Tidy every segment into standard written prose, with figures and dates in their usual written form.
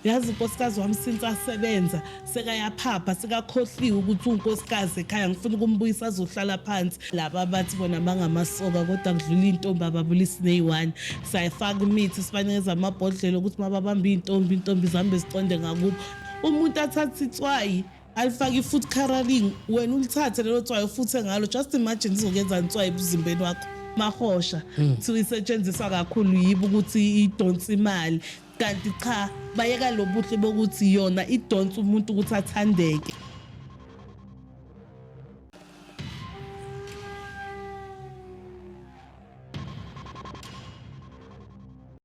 Yazi unkosikazi wami since asebenza sekayaphapha, sekakhohliwe ukuthi unkosikazi ekhaya, ngifuna ukumbuyisa azohlala phansi. Laba bathi bona bangamasoka kodwa kudlula iy'ntombi ababulisi neyi-one. Sayifaka imithi, sibanikeza amabhodlela ukuthi uma babamba iy'ntombi, iy'ntombi zihambe ziqonde ngakubo. Umuntu athathe itswayi alifake i-food coloring, wena ulithathe lelo tswayi ufuthe ngalo. Just imagine izokuyenzani itswayi emzimbeni wakho. Mahosha kuthiwa isetshenziswa kakhulu yibo ukuthi idonse imali, kanti cha, bayeka lo buhle bokuthi yona idonsa umuntu ukuthi athandeke.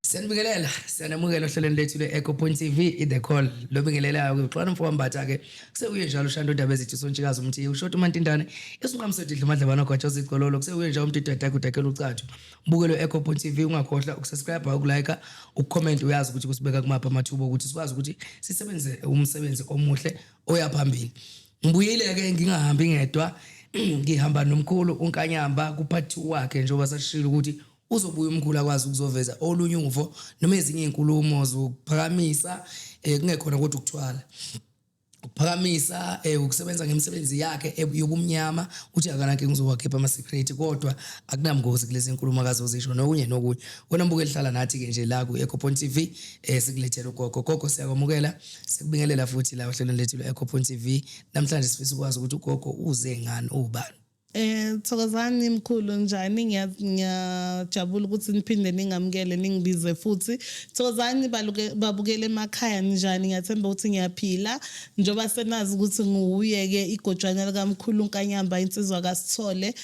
Siyanibingelela, siyanamukela ohlelweni lethu lwe-Echo Point TV, i-The Call. Lobingelelayo ke uXolani mfo kaMbatha ke. Kusekuye njalo ushanda udaba ezithi uSontshikazi umthiyi, ushota uMantindane, isinqamu sedidla uMadlabana ogwatsha uzigcololo. Kusekuye njalo umuntu idada kudakela ucathu. Mbukelo Echo Point TV ungakhohlwa ukusubscribe, ukulike, ukucomment, uyazi ukuthi kusibeka kumaphi amathuba ukuthi sikwazi ukuthi sisebenze umsebenzi omuhle oya phambili. Ngibuyile ke ngingahambi ngedwa, ngihamba nomkhulu uNkanyamba kupart 2 wakhe njengoba sashilo ukuthi uzobuya umkhulu akwazi ukuzoveza olunye uvo noma ezinye izinkulumo zokuphakamisa kungekhona kodwa ukuthwala. Ukuphakamisa ukusebenza ngemisebenzi yakhe yobumnyama, uthi akanankinga uzowakhipha ama-secret kodwa akunamngozi kulezi nkulumo akazozisho nokunye nokunye. Wena mbuke hlala nathi-ke nje la ku-Echo Point TV sikulethele ugogo. Gogo siyakwamukela, sikubingelela futhi la ohlelweni lethu lwe-Echo Point TV. Namhlanje sifisa ukwazi ukuthi ugogo uze ngani, ubani? Thokozani mkhulu, njani? Ngiyajabula ukuthi niphinde ningamukele ningibize futhi. Thokozani baluke babukele emakhaya, njani? Ngiyathemba ukuthi ngiyaphila. Njengoba senazi ukuthi nguye ke igojwana likamkhulu uNkanyamba, insizwa kaSithole.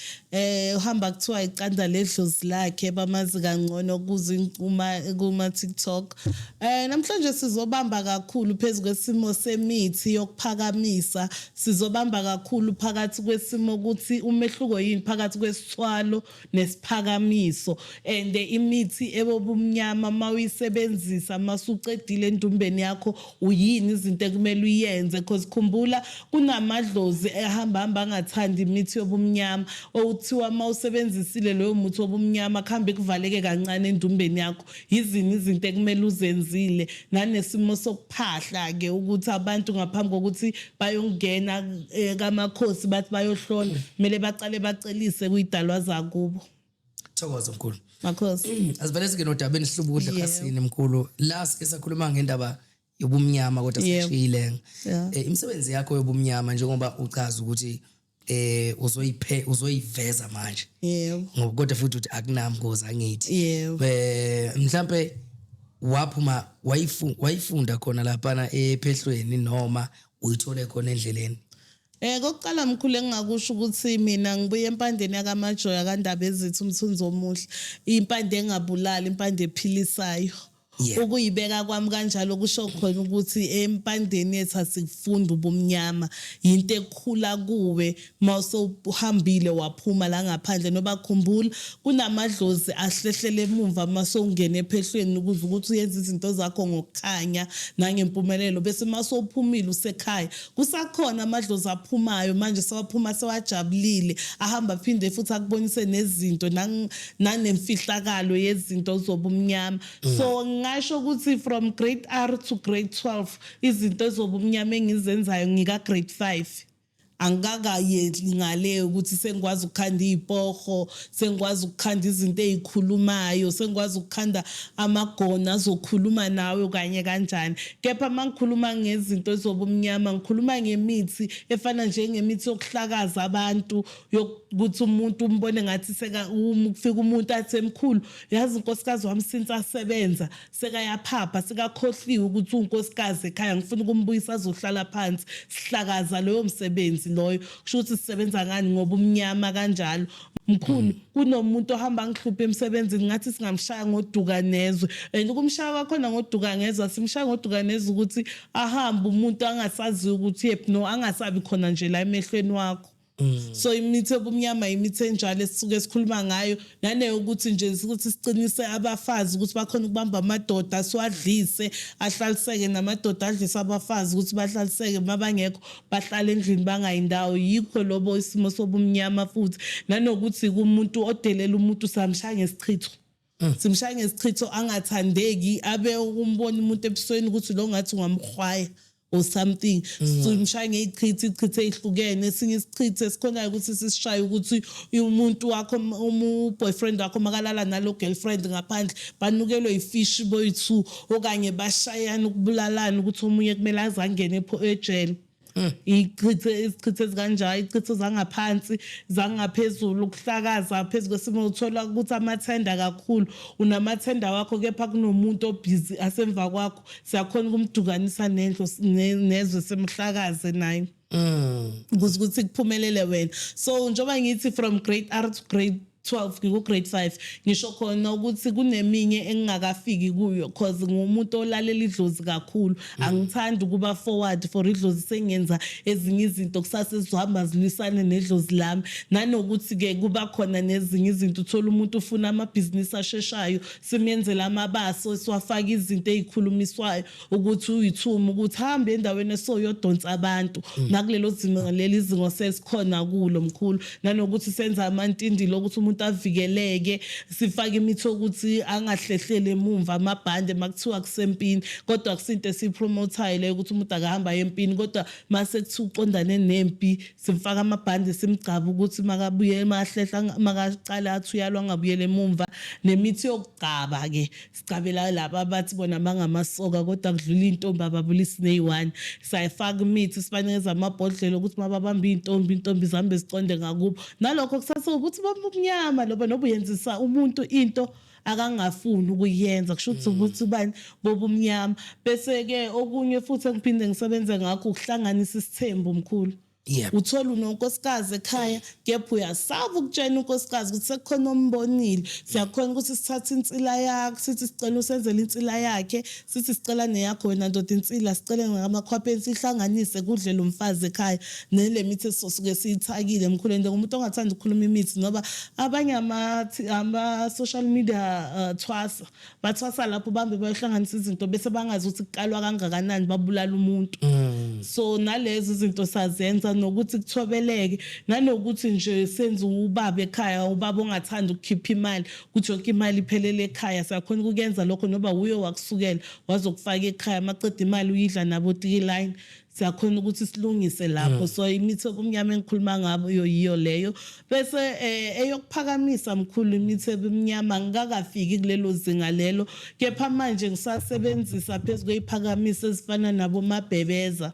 Uhamba kuthiwa iqanda ledlozi lakhe, bamazi kangcono kuma kuma TikTok. Namhlanje sizobamba kakhulu phezu kwesimo semithi yokuphakamisa. Sizobamba kakhulu phakathi kwesimo ukuthi umehluko yini phakathi kwesithwalo nesiphakamiso, and imithi ebobumnyama mawuyisebenzisa masucedile endumbeni yakho uyini izinto ekumele uyenze, because khumbula kunamadlozi ehamba hamba angathandi imithi yobumnyama, okuthiwa mawusebenzisile loyo muthi wobumnyama kuhambe kuvaleke kancane endumbeni yakho. Yizini izinto ekumele uzenzile, nanesimo sokuphahla ke ukuthi abantu ngaphambi kokuthi bayongena kamakhosi bathi bayohlola kumele baqale bacelise kuyidalwa zakubo. Thokoza mkhulu. Makhosi. Asivele singene odabeni sihlubuka ukudla ekhasini mkhulu. La sike sakhuluma ngendaba yobumnyama kodwa sashiyile. Imisebenzi yakho yobumnyama njengoba uchaza ukuthi uzoyiphe uzoyiveza manje. Yebo. Ngoba kodwa futhi uthi akunamgozi angithi. Yebo. Mhlambe waphuma wayifunda khona laphana ephehlweni noma uyithole khona endleleni? Kokuqala mkhulu engingakusho ukuthi mina ngibuye empandeni yakaMajoya kaNdaba ezithi umthunzi omuhle, impande engabulali, impande ephilisayo. Ukuyibeka kwami kanjalo kusho khona ukuthi empandeni yethu asikufunda ubumnyama, yinto ekukhula kuwe mawusewuhambile waphuma la ngaphandle. Noba khumbula kunamadlozi ahlehlele emumva masewungena ephehlweni ukuze ukuthi uyenze izinto zakho ngokukhanya nangempumelelo, bese masewuphumile usekhaya kusakhona amadlozi aphumayo manje sewaphuma sewajabulile, ahamba aphinde futhi akubonise nezinto nanemfihlakalo yezinto zobumnyama. So ngingasho ukuthi from grade R to grade 12 izinto ezobumnyama engizenzayo ngika grade 5. Angikakayeli ngale ukuthi sengikwazi ukukhanda izipoho, sengikwazi ukukhanda izinto ezikhulumayo, sengikwazi ukukhanda amagona azokhuluma nawe kanye kanjani. Kepha mangikhuluma ngezinto ezobumnyama ngikhuluma ngemithi efana njengemithi yokuhlakaza abantu, yokuthi umuntu umbone ngathi seka kufika umuntu athi emkhulu, yazi unkosikazi wami since asebenza sekayaphapha, sekakhohliwe ukuthi unkosikazi ekhaya, ngifuna ukumbuyisa azohlala phansi. Sihlakaza loyo msebenzi loyo, kusho ukuthi sisebenza ngani ngoba umnyama kanjalo. Mkhulu, kunomuntu ohamba angihluphe emsebenzini ngathi singamshaya ngoduka nezwe, and ukumshaya kwakhona ngoduka ngezwe asimshaya ngoduka nezwe ukuthi ahambe umuntu angasaziwa ukuthi yephi, no angasabi khona nje la emehlweni wakho. So imithi yobumnyama imithi enjalo esisuke sikhuluma ngayo, nanokuthi nje ukuthi siqinise abafazi ukuthi bakhona ukubamba amadoda siwadlise ahlaliseke, namadoda adlise abafazi ukuthi bahlaliseke, mabangekho bahlale endlini bangayindawo. Yikho lobo isimo sobumnyama futhi, nanokuthi kumuntu odelela umuntu samshaya ngesichitho. Simshaya ngesichitho angathandeki, abe umbona umuntu ebusweni ukuthi lo ngathi ungamhwaya or something. Simshaya ngezichitho, ichitho ezihlukene. Esinye isichitho esikhonayo ukuthi sisishaye ukuthi umuntu wakho, umu boyfriend wakho, makalala nalo girlfriend ngaphandle, banukelwe ifish boyi-two, okanye bashayana ukubulalana, ukuthi omunye kumele aze angene ejele. Ichithe izichitho ezikanjalo, ichitho zangaphansi, zangaphezulu, ukuhlakaza phezu kwesimo. Uthola ukuthi amathenda kakhulu, unamathenda wakho, kepha kunomuntu obhizi asemva kwakho, siyakhona ukumdukanisa nendlu nezwe, simhlakaze naye ukuze ukuthi kuphumelele wena. So njengoba ngithi from grade R to grade 12, ngiku grade 5, ngisho khona ukuthi kuneminye engingakafiki kuyo, cause ngumuntu olalela idlozi kakhulu. Angithandi ukuba forward for idlozi, sengenza ezinye izinto kusasa ezizohamba zilwisane nedlozi lami. Nanokuthi ke kuba khona nezinye izinto, uthola umuntu ufuna amabhizinisi asheshayo, simyenzela amabaso, siwafaka izinto ezikhulumiswayo ukuthi uyithuma ukuthi hambe endaweni esoyodonsa abantu. Nakulelo zinga, leli zinga sesikhona kulo, mkhulu. Nanokuthi senza amantindilo ukuthi umuntu avikeleke, sifake imithi yokuthi angahlehlele emumva, amabhande makuthiwa kusempini, kodwa kusinto esiyipromotayo leyo ukuthi umuntu akahamba empini, kodwa mase kuthiwa uqondane nempi, simfaka amabhande, simgcaba ukuthi makabuye, mahlehla, makaqala athi uyalwa, angabuyela emumva. Nemithi yokugcaba ke, sicabela laba abathi bona bangamasoka kodwa kudlula iy'ntombi, ababulisi neyi-one, sayifaka imithi, sibanikeza amabhodlela ukuthi uma babamba iy'ntombi, iy'ntombi zihambe ziconde ngakubo. Nalokho kusase ukuthi bomnyama lobo, noba uyenzisa umuntu into akangafuni ukuyenza, kusho ukuthi ubani bobumnyama. Bese-ke okunye futhi engiphinde ngisebenze ngakho ukuhlanganisa isithembu, mkhulu. Uthola unonkosikazi ekhaya, kepha uyasaba ukutshena unkosikazi ukuthi sekukhona ombonile. Siyakhona ukuthi sithathe insila yakho, sithi sicela usenzele insila yakhe, sithi sicela neyakho wena ndoda insila, sicele ngamakhwapheni, sihlanganise, kudle lo mfazi ekhaya nele mithi esizosuke siyithakile, mkhulu. And ngumuntu ongathanda ukukhuluma imithi, noba abanye ama-social media thwasa, bathwasa lapho bambe bayohlanganisa izinto, bese bangazi ukuthi kukalwa kangakanani, babulala umuntu. So nalezo izinto sazenza, nokuthi kuthobeleke, nanokuthi nje senze ubaba ekhaya, ubaba ongathanda ukukhipha imali, ukuthi yonke imali iphelele ekhaya, siyakhona ukuyenza lokho, noba uyo wakusukela wazokufaka ekhaya, maqeda imali uyidla nabo tikiline, siyakhona ukuthi silungise lapho. So imithi obumnyama engikhuluma ngabo yiyo leyo. Bese eyokuphakamisa, mkhulu, imithi ebumnyama ngikakafiki kulelo zinga lelo, kepha manje ngisasebenzisa phezu kweyiphakamiso ezifana nabo mabhebeza.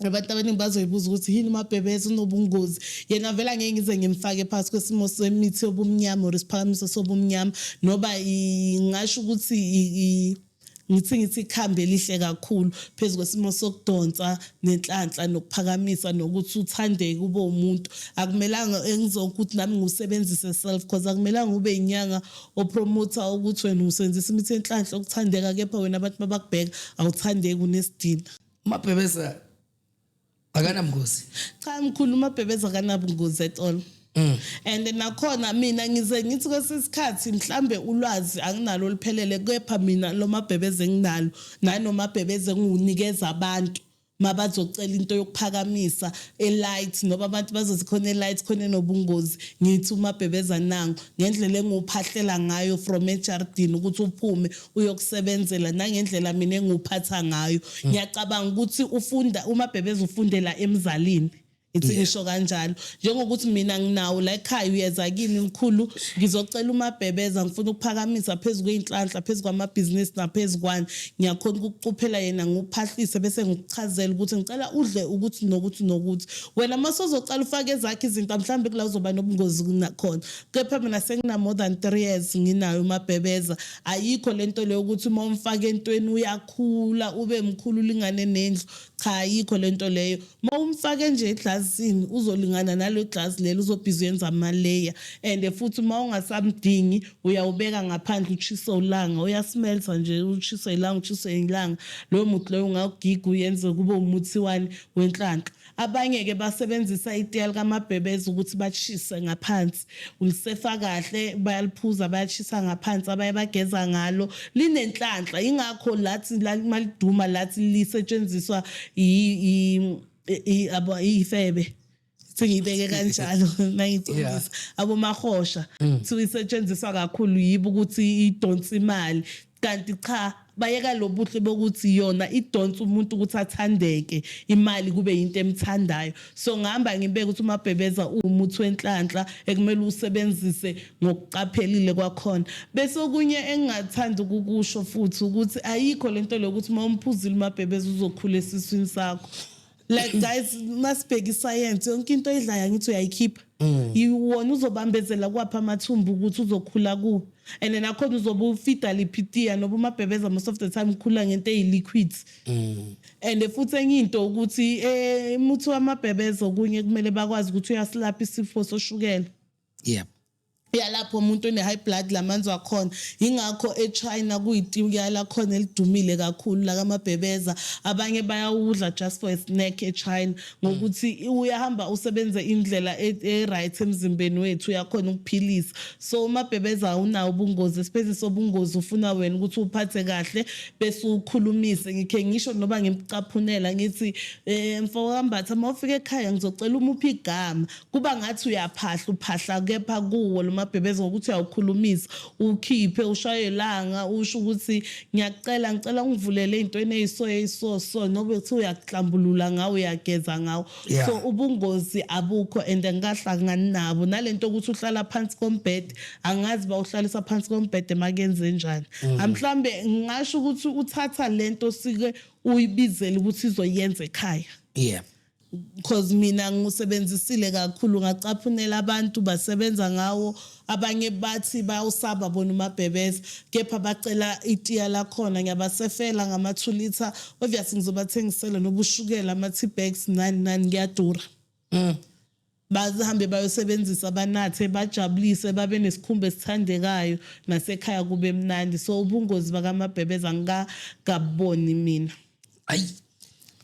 Abantu abaningi bazoyibuza ukuthi yini umabhebeza, unobungozi yena vele? Angeke ngize ngimfake phakathi kwesimo semithi yobumnyama or isiphakamiso sobumnyama, noba ngingasho ukuthi ngithi ikhambi elihle kakhulu phezu kwesimo sokudonsa nenhlanhla nokuphakamisa nokuthi uthandeke ube umuntu. Akumelanga engizokuthi nami ngiwusebenzise self, because akumelanga ube inyanga opromota ukuthi wena usebenzisa imithi yenhlanhla okuthandeka, kepha wena abantu babakubheka awuthandeki, unesidina. Umabhebeza akanamngozi? Cha mkhulu, umabhebeza akanabungozi at all. And nakhona mina ngize ngithi kwesinye isikhathi mhlambe ulwazi anginalo oluphelele, kepha mina lo mabhebeza enginalo nanomabhebeza engiwunikeza abantu mabazocela into yokuphakamisa elight, noba abantu bazothi khona elight, khona enobungozi, ngithi umabhebeza nangu ngendlela engiwuphahlela ngayo from ejardini ukuthi uphume uyokusebenzela, nangendlela mina engiwuphatha ngayo. Ngiyacabanga ukuthi ufunda umabhebeza ufundela emzalini, ithi ngisho kanjalo, njengokuthi mina nginawo la ekhaya. Uyeza kimi, mkhulu, ngizocela umabhebeza, ngifuna ukuphakamisa phezu kwey'nhlanhla, phezu kwamabhizinisi naphezu kwani, ngiyakhona ukukucuphela yena, ngikuphahlise, bese ngikuchazela ukuthi ngicela udle ukuthi nokuthi nokuthi. Wena uma sozocala ufake ezakho izinto, mhlawumbe kula uzoba nobungozi khona. Kepha mina sengina more than 3 years nginayo umabhebeza, ayikho lento leyo ukuthi uma umfake entweni uyakhula ube mkhulu ulingane nendlu. Cha, ayikho lento leyo. Uma umfake nje eglasini, uzolingana nalo glass lelo, uzobhizi uyenza amaleya. And futhi uma ungasamdingi, uyawubeka ngaphandle, utshise ulanga, uyasmelta nje, utshise ilanga, utshise ilanga, loyo muthi loyo ungawugiga uyenze kube umuthi wani wenhlanhla. Abanye-ke basebenzisa itiya likamabhebeza ukuthi bashise ngaphansi, ulisefa kahle, bayaliphuza, bayashisa ngaphansi, abaye bageza ngalo, linenhlanhla. Ingakho lathi maliduma lathi lisetshenziswa ifebe. Sengiyibeke kanjalo nangicondisa abomahosha. Kuthiwa isetshenziswa kakhulu yibo ukuthi idonsa imali, kanti cha, bayeka lobuhle bokuthi yona idonsa umuntu ukuthi athandeke, imali kube yinto emthandayo. So ngihamba ngibeke ukuthi umabhebeza uwumuthi wenhlanhla ekumele usebenzise ngokuqaphelile kwakhona. Bese okunye engingathanda ukukusho futhi ukuthi ayikho lento lokuthi uma umphuzile umabhebeza uzokhula esiswini sakho. Like guys, masibheka iscience, yonke into oyidlayo ngithi uyayikhipha. Iwona uzobambezela kwapha amathumbu ukuthi uzokhula kuwo, and nakhona uzobe ufida liphi noba umabhebeza most of the time ukhula ngento eyi-liquids. And futhi enye into ukuthi umuthi wamabhebeza, okunye kumele bakwazi ukuthi uyasilapha isifo soshukela. Yalapho umuntu one-high blood, lamanzi wakhona. Ingakho eChina kuyitiya lakhona elidumile kakhulu lakamabhebeza. Abanye bayawudla just for a snack eChina, ngokuthi uyahamba usebenze indlela e-right emzimbeni wethu, uyakhona ukuphilisa. So umabhebeza awunawo ubungozi, esiphethi sobungozi ufuna wena ukuthi uphathe kahle bese ukhulumise. Ngikhe ngisho noba ngimcaphunela ngithi, "Mfowambatha, uma ufika ekhaya ngizocela umuphi igama." Kuba ngathi uyaphahla, uphahla kepha kuwo lo mabhebeza ngokuthi uyawukhulumisa, ukhiphe, ushaye ilanga, usho ukuthi ngiyacela, ngicela ungivulele ey'ntweni ey'so ey'so, so nobe kuthiwa uyakuhlambulula ngawo, uyageza ngawo. So ubungozi abukho and angikahlangani nabo. Nalento ukuthi uhlala phansi kombhede, angazi bawuhlalisa phansi kombhede makenze njani. Mhlambe ngingasho ukuthi uthatha lento sike uyibizele ukuthi izoyenza ekhaya, because mina ngiwusebenzisile kakhulu, ngacaphunela abantu basebenza ngawo. Abanye bathi bayawusaba bona umabhebeza, kepha bacela itiya lakhona, ngiyabasefela ngama-2 litre. Obviously ngizobathengisela nobushukela, ama-tea bags, nani nani, kuyadura. Bahambe bayosebenzisa, banathe, bajabulise, babe nesikhumba esithandekayo, nasekhaya kube mnandi. So ubungozi bakamabhebeza angikakaboni mina. Ayi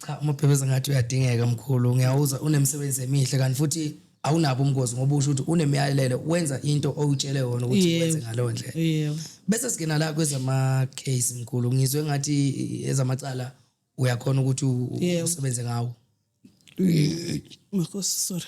cha, umabhebeza ngathi uyadingeka mkhulu. Ngiyawuza unemisebenzi emihle, kanti futhi awunabo ubungozi ngoba usho ukuthi unemiyalelo, wenza into owutshele yona ukuthi wenze ngaleyo ndlela. Yebo. Bese singena la kwezama case mkhulu, ngizwe ngathi ezamacala uyakhona ukuthi usebenze ngawo. Makhosi, sorry.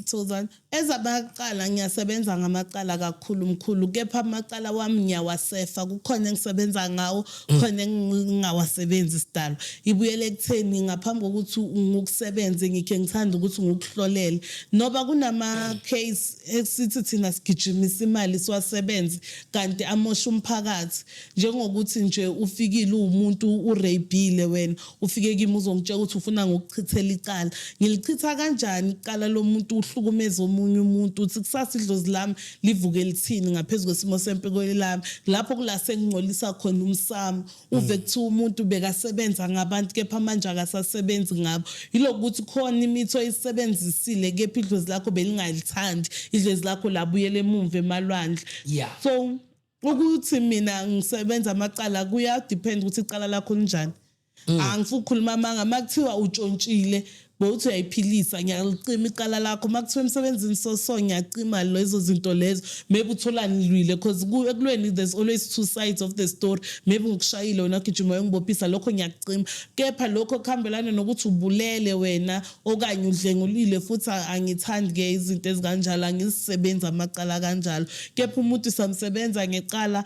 Thokozani. Ezabacala ngiyasebenza ngamacala kakhulu mkhulu, kepha amacala wami ngiyawasefa. Kukhona engisebenza ngawo, kukhona engingawasebenzi sidalo. Ibuyele ekutheni ngaphambi kokuthi ngikusebenze ngikhe ngithanda ukuthi ngikuhlolele. Noba kunama case esithi thina sigijimisa imali siwasebenze, kanti amosha umphakathi, njengokuthi nje ufikile umuntu urapile, wena ufike kimi uzongitshela ukuthi ufuna ngokuchithela icala. Ngilichitha kanjani icala lomuntu uhlukumeza omunye umuntu? Uthi kusasa idlozi lami livuke lithini ngaphezu kwesimo sempilo lami? Lapho kula sengingcolisa khona umsamo, uve kuthiwa umuntu bekasebenza ngabantu kepha manje akasasebenzi ngabo. Yilokuthi khona imithi oyisebenzisile, kepha idlozi lakho belingalithandi, idlozi lakho labuyela emumva emalwandle. So ukuthi mina ngisebenza amacala kuya depend ukuthi icala lakho linjani. Angifuni ukukhuluma amanga. Makuthiwa utshontshile, bowuthi uyayiphilisa, ngiyalicima icala lakho. Makuthiwa emsebenzini so ngiyacima lezo zinto lezo. Maybe uthola nilwile, because ekulweni there's always two sides of the story. Maybe ngikushayile, wena gijima uyangibophisa, lokho ngiyakucima. Kepha lokho kuhambelana nokuthi ubulele wena okanye udlengulile futhi, angithandi ke izinto ezikanjalo, angizisebenzi amacala kanjalo. Kepha umuntu samsebenza ngecala,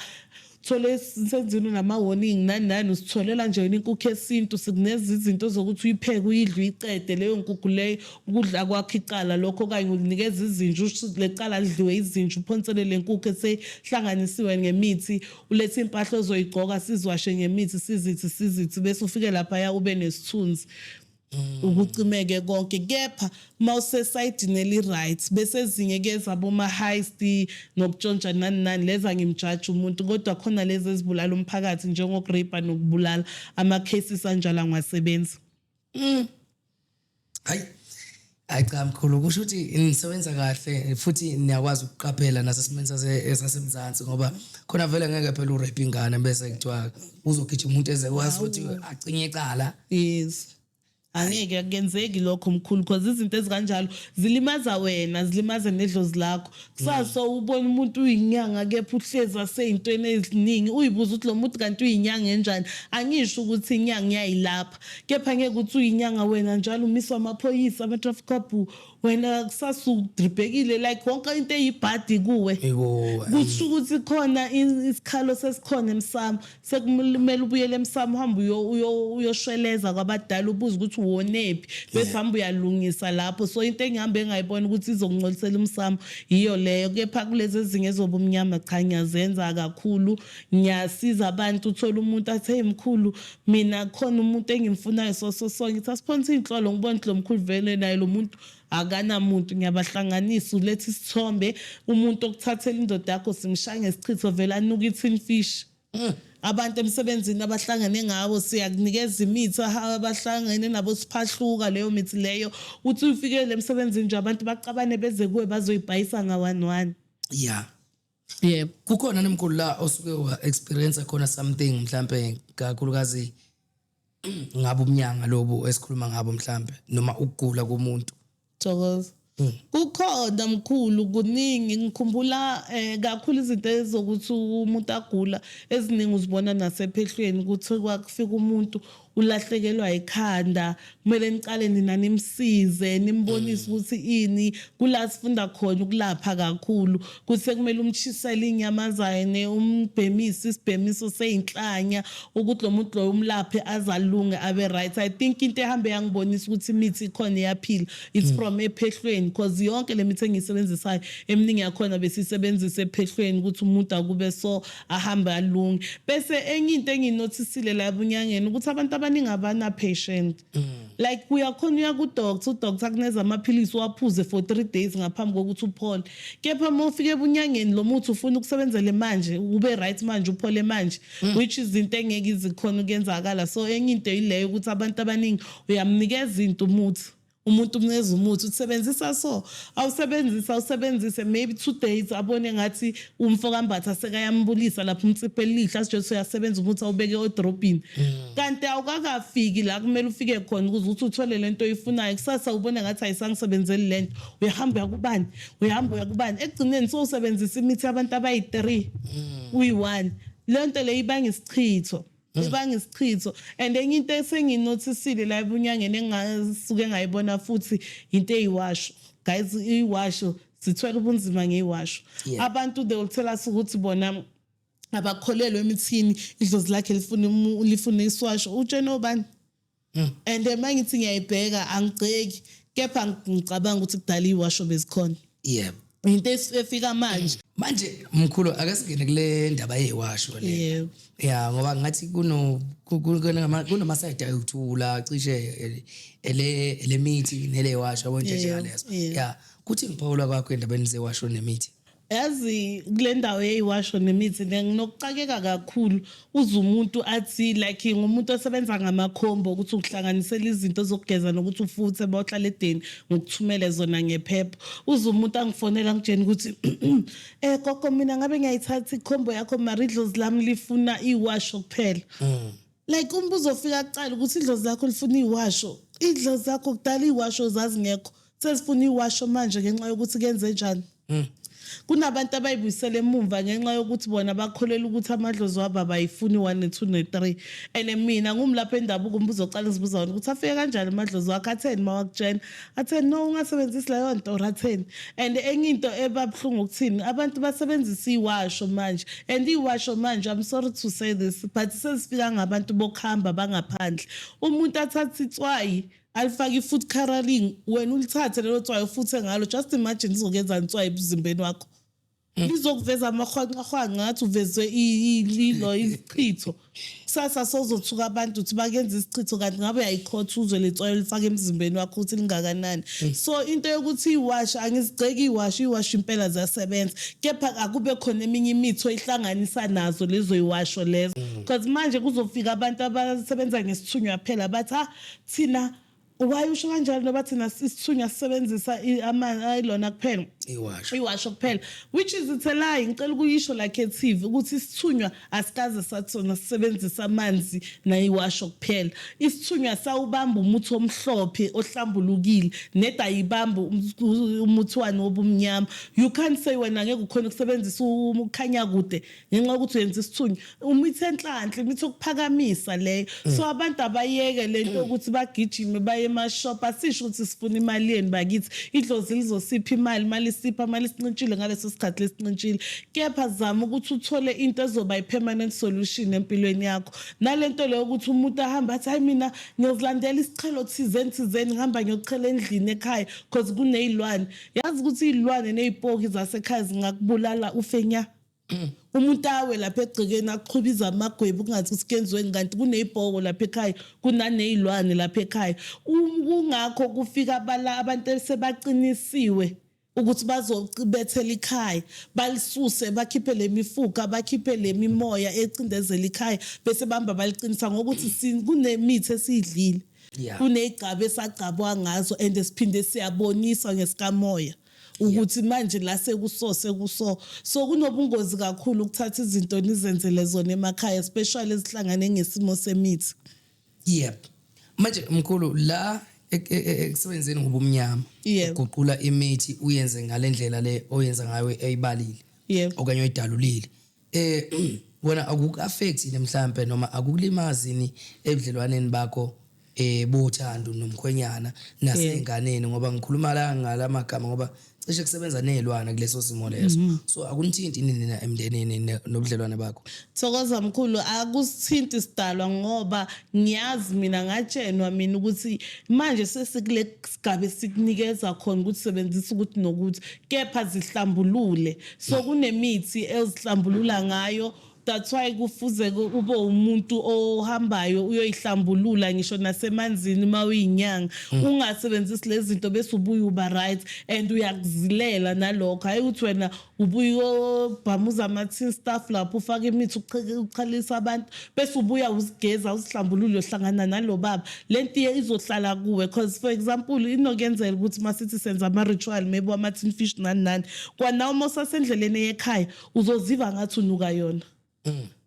thole senzini nama-warning nani nani, usitholela nje wena inkukhu yesintu, sikuneza izinto zokuthi uyipheke, uyidle, uyicede leyo nkukhu leyo, ukudla kwakho icala lokho, okanye ulinikeza izinja, usho le cala lidliwe izinja, uphonsele le nkukhu esehlanganisiwe ngemithi, ulethe impahla ozoyigqoka, siziwashe ngemithi, sizithi sizithi, bese ufike laphaya ube nesithunzi, ukucimeke konke. Kepha mawusesayidini eli-right, bese ezinye ke zaboma-heist nokutshontsha nani nani, lezi angimjaji umuntu. Kodwa khona lezi ezibulala umphakathi njengokureyibha nokubulala, ama-cases anjalo angiwasebenzi. Hayi hayi cha mkhulu, kusho ukuthi nisebenza kahle futhi niyakwazi ukuqaphela nasesimeni sasemzansi, ngoba khona vele ngeke phela urape ingane bese kuthiwa uzogijima umuntu eze wazi ukuthi acinye icala. Yes, angeke akenzeki lokho mkhulu, because izinto ezikanjalo zilimaza wena, zilimaza nedlozi lakho. Kusasa ubona umuntu uyinyanga kepha uhlezi aseyintweni eziningi, uyibuza ukuthi lo muntu kanti uyinyanga enjani. Angisho ukuthi inyanga iyayilapha, kepha ngeke ukuthi uyinyanga wena njalo umiswa amaphoyisa, ama-traffic cop. Wena kusasa udribhekile, like wonke into eyibhadi kuwe. Yebo. Kusho ukuthi khona isikhalo sesikhona emsamo, sekumele ubuyele emsamo, uhambe uyoshweleza kwabadala, ubuze ukuthi wonephi, bese hamba uyalungisa lapho. So into engihambe engayibona ukuthi izokungcolisela umsamo yiyo leyo. Kepha kulezi ezinye ezobumnyama, cha, ngiyazenza kakhulu, ngiyasiza abantu. Uthola umuntu athi, "Hey mkhulu, mina khona umuntu engimfunayo, so so so." Ngithi asiphonse iy'nhlolo, ngibone ukuthi lo mkhulu vele naye lo muntu akanamuntu. Ngiyabahlanganisa, uletha isithombe, umuntu okuthathela indoda yakho simshaya ngesichitho, vele anuka i-tin fish. Abantu emsebenzini abahlangene ngabo siyakunikeza imithi, abahlangene nabo siphahluka leyo mithi leyo. Uthi ufikele emsebenzini nje, abantu bacabane beze kuwe bazoyibhayisa nga-one one. Yebo. Kukhona nemkhulu la osuke wa experience khona something, mhlambe kakhulukazi ngabe umnyanga lobu esikhuluma ngabo, mhlambe noma ukugula komuntu? Thokoza. Kukhona mkhulu, kuningi. Ngikhumbula kakhulu izinto ezokuthi umuntu agula, eziningi uzibona nasephehlweni, ukuthi kwakufika umuntu ulahlekelwa ikhanda, kumele niqale nina nimsize, nimbonise ukuthi ini. Kula sifunda khona ukulapha kakhulu, kuthi sekumele umtshisele inyamazane, umbhemise isibhemiso seyinhlanya, ukuthi lo muntu loyo umlaphe azalunge abe right. I think into ehambe yangibonisa ukuthi imithi ikhona, iyaphila, it's from ephehlweni, because yonke le mithi engiyisebenzisayo, eminingi yakhona besiyisebenzisa ephehlweni, ukuthi umuntu akube so ahambe alunge. Bese enye into engiyinothisile la ebunyangeni ukuthi abantu abaningi abana patient. Like uyakhona uya ku-doctor, udoctor akuneza amaphilisi, uwaphuze for 3 days ngaphambi kokuthi uphole. Kepha uma ufika ebunyangeni, lo muthi ufuna ukusebenzele manje, ube right manje, uphole manje, which is into engeke izikhona ukuyenzakala. So enye into yileyo, ukuthi abantu abaningi uyamnikeza into umuthi, umuntu umnikeza umuthi, usebenzisa so, awusebenzise, awusebenzise maybe 2 days, abone ngathi umfo kaMbatha sekayambulisa lapho, umtsiphe elihle, asije uyasebenza umuthi, awubeke edrobhini, kanti awukakafiki la kumele ufike khona ukuze ukuthi uthole lento oyifunayo. Kusasa ubone ngathi ayisangisebenzeli lento, uyahamba uyakubani, uyahamba uyakubani, ekugcineni sowusebenzisa imithi yabantu abayi-3 uyi-1. Leyo nto leyo ibanga isichitho, ibanga isichitho. And enye into esenginothisile la ebunyangeni, engasuke ngayibona futhi, into eyiwasho. Guys, iwasho, sithwele ubunzima ngeyiwasho. Abantu, they will tell us ukuthi bona abakholelwa emithini, idlozi lakhe lifuna lifuna iswasho. Utshene obani? And uma ngithi ngiyayibheka, angigceki, kepha ngicabanga ukuthi kudala iwasho bezikhona. Into efika manje. Manje mkhulu, ake singene kule ndaba yeyiwasho le. Yebo. Ya, ngoba ngathi kunama side ayuthula cishe ele elemithi nelewasho, yabo, nje njengalezo. Ya, kuthi ngiphawula kwakho endabeni zewasho nemithi? Yazi, kule ndawo yeyiwasho nemithi nginokucakeka kakhulu. Uze umuntu athi, like ngumuntu osebenza ngamakhombo, ukuthi ukuhlanganisela izinto zokugeza nokuthi ufuthe bawuhlala edeni, ngokuthumele zona ngephepha. Uze umuntu angifonela, ngitshena ukuthi, "Gogo, mina ngabe ngiyayithatha ikhombo yakho, mara idlozi lami lifuna iwasho kuphela." Like umbuzo ofika kuqala ukuthi idlozi lakho lifuna iwasho. Idlozi lakho kudala iwasho zazingekho, sezifuna iwasho manje ngenxa yokuthi kuyenze njani? Kunabantu abayibuyisela emumva ngenxa yokuthi bona bakholelwa ukuthi amadlozi wabo abayifuni 1 ne-2 ne-3. And mina ngumlapha endabuko, umbuzo oqala ngizibuza wona ukuthi afike kanjani amadlozi wakho, atheni mawakutshena, atheni no ungasebenzisi leyo nto, or atheni? And enye into ebabuhlungu ukuthini, abantu basebenzisa iwasho manje. And iwasho manje, I'm sorry to say this, but sezifika ngabantu bokuhamba bangaphandle. Umuntu athatha itswayi, alifake i-food coloring, wena ulithathe lelo tswayi ufuthe ngalo. Just imagine, izokwenza itswayi emzimbeni wakho, lizokuveza amahwanqahwanqa, ngathi uvezwe ilo isichitho. Kusasa sozothuka abantu ukuthi bakenza isichitho, kanti ngabe uyayikhotha, uzwe letswayi olifake emzimbeni wakho ukuthi lingakanani. So into yokuthi iwasho, angizigceki iwasho. Iwasho impela ziyasebenza, kepha akube khona eminye imithi oyihlanganisa nazo lezo iwasho lezo, because manje kuzofika abantu abasebenza ngesithunywa phela, bathi, "Ah, thina why usho kanjalo, noba thina isithunywa sisebenzisa ilona kuphela." Iwasho. Iwasho kuphela, which is, it's a lie. Ngicela ukuyisho like e-TV ukuthi isithunywa asikaze sathona sisebenzisa amanzi nayiwasho kuphela. Isithunywa sawubamba umuthi omhlophe ohlambulukile, neda ayibamba umuthi wani wobumnyama. You can't say wena ngeke ukhona ukusebenzisa ukukhanya kude ngenxa yokuthi uyenza isithunywa. Imithi enhlanhla, imithi yokuphakamisa leyo. So abantu abayeke lento yokuthi bagijime baye. emashop. Asisho ukuthi sifuna imali yenu bakithi, idlozi lizosipha imali, imali isipha, imali isincintshile ngaleso sikhathi lesincintshile. Kepha zama ukuthi uthole into ezoba i-permanent solution empilweni yakho. Nalento leyo ukuthi umuntu ahambe athi, hayi, mina ngiyozilandela isichelo thizeni thizeni, ngihamba ngiyochela endlini ekhaya cause kuney'lwane. Yazi ukuthi iy'lwane ney'poki zasekhaya zingakubulala ufenya. Umuntu awe lapha egcekeni, aqhubiza amagwebu, kungathi ukuthi kuyenziweni, kanti kuney'poko lapha ekhaya, kunaney'lwane lapha ekhaya. Kungakho kufika abala abantu esebaqinisiwe ukuthi bazobethela ikhaya, balisuse, bakhiphe le mifuka, bakhiphe le mimoya ecindezela ikhaya, bese bahamba baliqinisa ngokuthi kunemithi esiyidlile, kuney'gcabo esagcabwa ngazo, and siphinde siyaboniswa ngesikamoya ukuthi manje la sekuso sekuso. So kunobungozi kakhulu ukuthatha izinto nizenzele zona emakhaya, especially ezihlangane ngesimo semithi. Yep, manje mkhulu, la ekusebenzeni ngobumnyama, uguqula imithi uyenze ngalendlela le oyenza ngayo eyibalile okanye oyidalulile, wena akuku-affect yini mhlambe, noma akukulimazi yini ebudlelwaneni bakho bothando nomkhwenyana nasey'nganeni? Ngoba ngikhuluma la ngalamagama ngoba cishe kusebenza ney'lwane kuleso simo leso, so akunithinti yini nina emndenini nobudlelwane bakho? Thokoza mkhulu, akusithinti sidalwa, ngoba ngiyazi mina, ngatshenwa mina ukuthi manje sesikule sigaba esikunikeza khona ukuthi sebenzisa ukuthi nokuthi, kepha zihlambulule. So kunemithi ezihlambulula ngayo. That's why kufuze ube umuntu ohambayo uyoyihlambulula ngisho nasemanzini uma uyinyanga. Ungasebenzisi lezi zinto bese ubuye uba right, and uyakuzilela nalokho. Hayi ukuthi wena ubuye uyobhamuza ama-tin stuff lapho, ufake imithi, uchalisa abantu, bese ubuya uzigeza, uzihlambulule, uyohlangana nalo baba. Le nto iye izohlala kuwe, cause for example, inokuyenzela ukuthi masithi senza ama-ritual maybe wama-tin fish, nani nani, kwanawe uma usasendleleni eyekhaya uzoziva ngathi unuka yona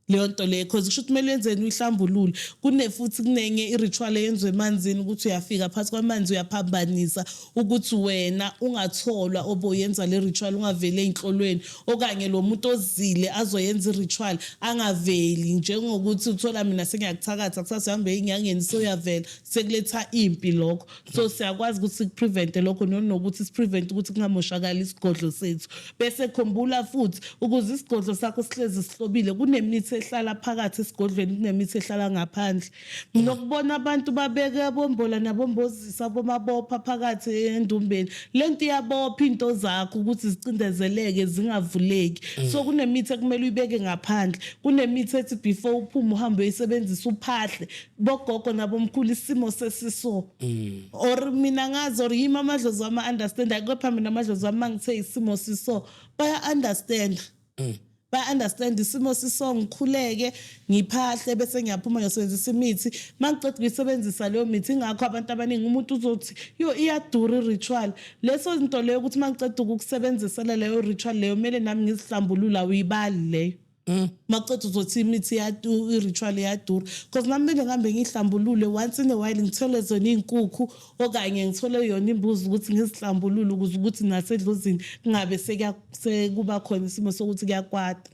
leyo nto leyo, cause kusho ukuthi kumele wenzeni? Uyihlambulule. Kune futhi kunenye i-ritual eyenziwa emanzini, ukuthi uyafika phakathi kwamanzi, uyaphambanisa ukuthi wena ungatholwa oboyenza le ritual, ungaveli ey'nhlolweni, okanye lo muntu ozile azoyenza i-ritual angaveli, njengokuthi uthola mina sengiyakuthakatha, kusasa uhambe ey'nyangeni soyavela, sekuletha impi lokho. So siyakwazi ukuthi sikuprevente lokho, nokuthi siprevente ukuthi kungamoshakali isigodlo sethu. Bese khumbula futhi, ukuze isigodlo sakho sihlezi sihlobile, kunemithi ehlala phakathi esigodlweni, kunemithi ehlala ngaphandle. Nokubona abantu babeke abombola nabombozisa, abomabopha phakathi endumbeni, lento iyabopha into zakho ukuthi zicindezeleke, zingavuleki. So kunemithi ekumele uyibeke ngaphandle, kunemithi ethi before uphume uhambe uyisebenzisa, uphahle bogogo nabomkhulu isimo sesiso, or mina ngazi, or yimi amadlozi wami understand. Kepha mina amadlozi wami mangithe isimo siso, baya understand, baya understand isimo siso. Ngikhuleke, ngiphahle, bese ngiyaphuma ngiyosebenzisa imithi. Mangiceda ukuyisebenzisa leyo mithi, ingakho abantu abaningi umuntu uzothi, yo, iyadura i-ritual. Leso nto leyo ukuthi mangiceda ukukusebenzisela leyo ritual leyo, kumele nami ngizihlambulula, uyibali leyo. Maqeda uzothi imithi i-ritual iyadura, because nami kumele ngihambe ngiyihlambulule once in a while, ngithole zona iy'nkukhu okanye ngithole yona imbuzi ukuthi ngizihlambulule, ukuze ukuthi nasedlozini kungabe sekuba khona isimo sokuthi kuyakwata.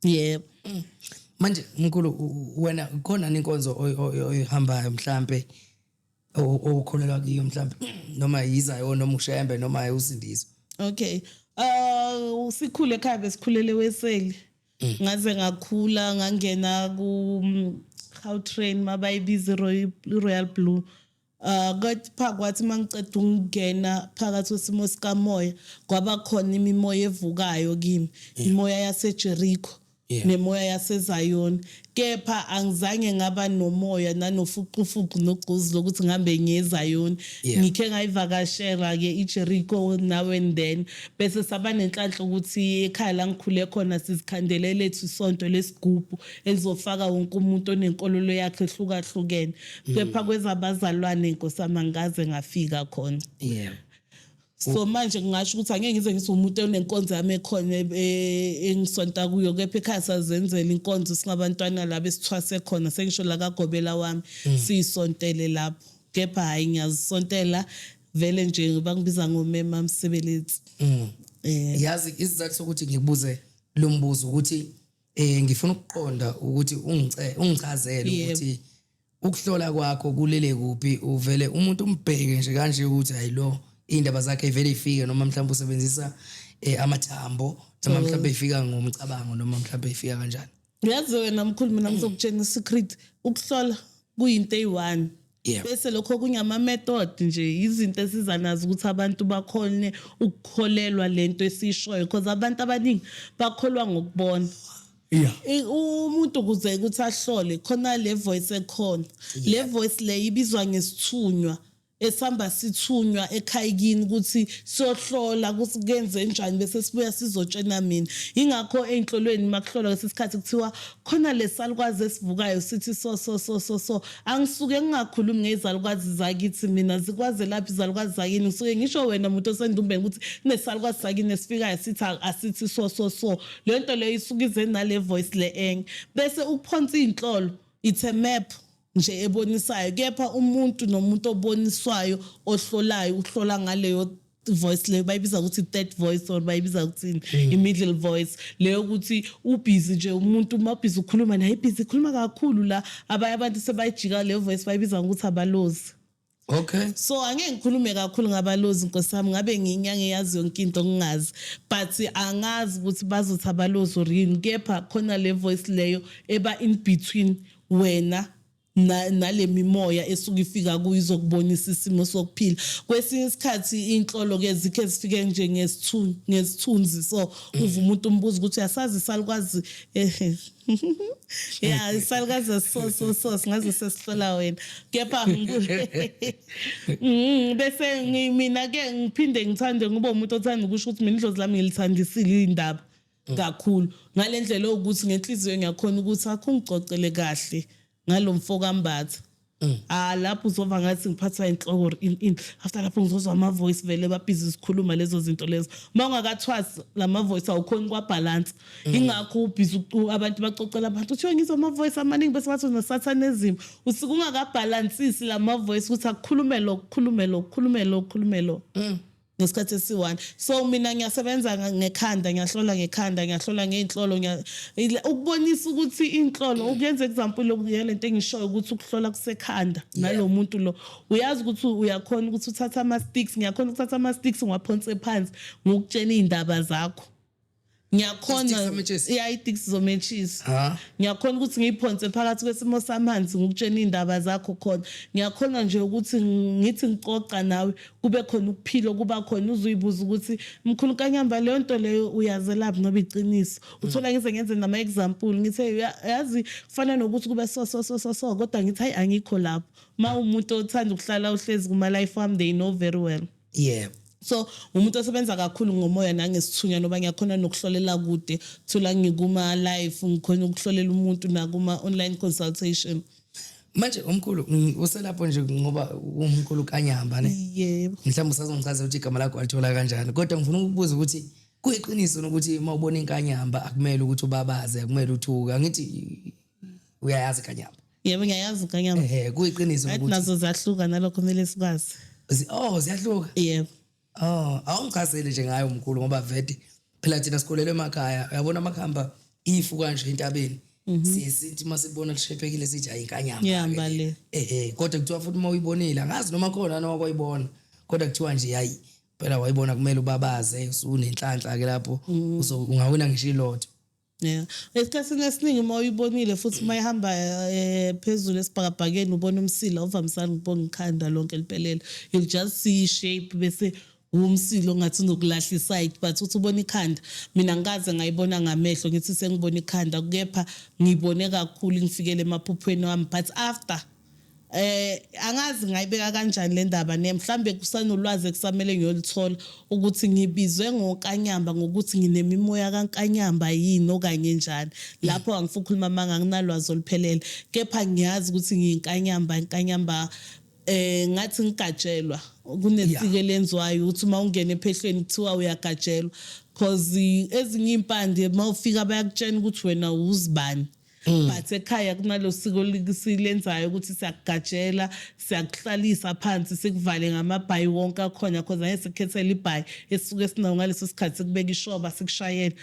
Yebo. Manje mkhulu, wena khona inkonzo oyihambayo mhlambe okholelwa kiyo, mhlambe noma yizayo, noma uShembe, noma uSindiso? Okay, sikhule ekhaya, besikhulele weseli. Ngaze ngakhula ngangena ku Gautrain, mabayibiza i-Royal Blue. Kepha kwathi mangiceda ukungena phakathi kwesimo sikamoya, kwaba khona imimoya evukayo kimi, imoya yaseJericho nemoya yaseZayoni. Kepha angizange ngaba nomoya nanofuqufuqu nogqozi lokuthi ngihambe ngiye eZayoni. Ngikhe ngayivakashela ke iJericho now and then, bese saba nenhlanhla ukuthi ekhaya la ngikhule khona sizikhandele lethu isonto lesigubhu elizofaka wonke umuntu onenkolelo yakhe ehlukahlukene. Kepha kwezabazalwane, inkosami, angikaze ngafika khona. So manje ngingasho ukuthi angeke ngize ngithi umuntu onenkonzo yami ekhona engisonta kuyo, kepha ekhaya sazenzela inkonzo singabantwana laba esithwase khona, sengisho la kagobela wami, siyisontele lapho. Kepha hhayi, ngiyazisontela vele nje, bangibiza ngomema Msebeletsi. Yazi, isizathu sokuthi ngikubuze lo mbuzo ukuthi ngifuna ukuqonda ukuthi ungichazele ukuthi Ukuhlola kwakho kulele kuphi? Uvele umuntu umbheke nje kanje ukuthi hayi lo iy'ndaba zakhe ivele ifike, noma mhlawumbe usebenzisa amathambo, noma mhlawumbe ifika ngomcabango, noma mhlawumbe ifika kanjani? Uyazi wena mkhulu, mina ngizokutshena i-secret. Ukuhlola kuyinto eyi-one. Bese lokho kunyama-method nje, izinto esiza nazo ukuthi abantu bakhone ukukholelwa lento esiyishoyo, because abantu abaningi bakholwa ngokubona. Umuntu ukuze ukuthi ahlole khona le voice ekhona, le voice le ibizwa ngesithunywa esihamba sithunywa ekhaya kini ukuthi siyohlola ukuthi kuyenze njani, bese sibuya sizotshena mina. Ingakho ey'nhlolweni makuhlolwa kwesinye isikhathi kuthiwa khona lesalukwazi esivukayo sithi so so so so so. Angisuke ngingakhulumi ngey'zalukwazi zakithi mina, zikwazi laphi izalukwazi zakini. Ngisuke ngisho wena muntu osendumbeni ukuthi kunesalukwazi sakini esifikayo sithi asithi so so so. Leyo nto leyo isuke ize nale voice le enye. Bese ukuphonsa iy'nhlolo, it's a map nje ebonisayo, kepha umuntu nomuntu oboniswayo ohlolayo uhlola ngaleyo voice leyo bayibiza ukuthi third voice or bayibiza ukuthini, i-middle voice leyo, ukuthi ubhizi nje umuntu uma ubhizi ukhuluma naye, ibhizi ikhuluma kakhulu la. Abanye abantu sebayijika leyo voice, bayibiza ngokuthi abalozi. So angeke ngikhulume kakhulu ngabalozi, nkosi yami, ngabe ngiyinyanga eyazi yonke into ngingazi, but angazi ukuthi bazothi abalozi or yini, kepha khona le voice leyo eba in between wena nale mimoya esuke ifika kuyo izokubonisa isimo sokuphila. Kwesinye isikhathi inhlolo ke zikhe zifike nje ngesithunzi, so uva umuntu umbuza ukuthi uyasazi isalukwazi, ehe ya, isalukwazi so so so, singaze sesihlola wena. Kepha bese mina ke ngiphinde ngithande ngibe umuntu othanda ukusho ukuthi mina idlozi lami ngilithandisile indaba kakhulu, ngale ndlela yokuthi ngenhliziyo ngiyakhona ukuthi akho ngicocele kahle ngalo mfo kaMbatha. Ah, lapho uzova ngathi ngiphathwa inhloko or in in after lapho ngizozwa ama voice vele babhizi sikhuluma lezo zinto lezo. Uma ungakathwasi lama voice awukhoni kwabalance. Ingakho ubhizi abantu bacocela abantu uthi ngizwa ama voice amaningi, bese bathi unosathanism. Usuke ungakabalansisi lama voice ukuthi akukhulume lo, kukhulume lo, kukhulume lo, kukhulume lo ngesikhathi esi-one. So mina ngiyasebenza ngekhanda, ngiyahlola ngekhanda, ngiyahlola ngey'nhlolo, ukubonisa ukuthi inhlolo, ukuyenza example yalento engishoyo ukuthi ukuhlola kusekhanda. Nalo muntu lo uyazi ukuthi uyakhona ukuthi uthathe ama-sticks, ngiyakhona ukuthatha ama-sticks ngiwaphonse phansi ngokutshena iy'ndaba zakho, ngiyakhona. I-sticks zametshisi? Ya, i-sticks zometshisi. Ha. Ngiyakhona ukuthi ngiyiphonse phakathi kwesimo samanzi ngokutshena iy'ndaba zakho khona. Ngiyakhona nje ukuthi ngithi ngicoca nawe kube khona ukuphila okuba khona, uzuyibuza ukuthi mkhulu Kanyamba leyo nto leyo uyazelaphi noba iqiniso. Uthola ngize ngenze nama-example, ngithe yazi kufana nokuthi kube so so so so so, kodwa ngithi hayi, angikho lapho. Ma umuntu othanda ukuhlala uhlezi kuma-life wami, they know very well. So umuntu osebenza kakhulu ngomoya nangesithunywa, noba ngiyakhona nokuhlolela kude, thola ngikuma live, ngikhona ukuhlolela umuntu nakuma online consultation. Manje umkhulu, uselapho nje ngoba umkhulu Kanyamba ne? Yebo. Mhlawumbe usazongichazela ukuthi igama lakho walithola kanjani, kodwa ngifuna ukubuza ukuthi kuyiqiniso ukuthi uma ubona inkanyamba akumele ukuthi ubabaze, akumele uthuke? Angithi uyayazi inkanyamba? Yebo, ngiyayazi inkanyamba. Ehe, kuyiqiniso athi ukuthi nazo ziyahluka, nalokho kumele sikwazi. Oh, ziyahluka? Yebo. Oh, awungichazele nje ngayo mkhulu, ngoba vete phela thina sikholelwe emakhaya, uyabona amakhamba ifu kanje entabeni, siye sithi uma sibona lishephekile sithi hayi, inkanyamba. Ihamba le. Ehe, kodwa kuthiwa futhi uma uyibonile, angazi noma khona noma kwayibona, kodwa kuthiwa nje hayi phela wayibona kumele ubabaze, usunenhlanhla ke lapho, ungawina ngisho ilotho. Yeah. Esikhathini esiningi uma uyibonile futhi uma ihamba phezulu esibhakabhakeni ubona umsila, uvamisani ukubona ikhanda lonke liphelele. You'll just see shape bese umsila ongathi unokulahla iside, but uthi ubona ikhanda. Mina ngikaze ngayibona ngamehlo ngithi sengibona ikhanda, kepha ngibone kakhulu ngifikele emaphuphweni wami, but after angazi ngayibeka kanjani le ndaba ne mhlambe kusanolwazi ekusamele ngiyolithola ukuthi ngibizwe ngoKanyamba ngokuthi nginemimoya kaNkanyamba yini okanye njani. Lapho angifuni ukukhuluma manga, anginalwazi oluphelele, kepha ngiyazi ukuthi ngiyinkanyamba, inkanyamba ngathi ngigatshelwa. Kunesiko elenziwayo ukuthi uma ungena ephehlweni kuthiwa uyagatshelwa, cause ezinye impande uma ufika bayakutshela ukuthi wena uzibani, but ekhaya kunalo siko silenzayo ukuthi siyakugajela, siyakuhlalisa phansi, sikuvale ngamabhayi wonke akhona, cause angeke sikukhethele ibhayi esisuke sinawo ngaleso sikhathi, sikubeka ishoba, sikushayele.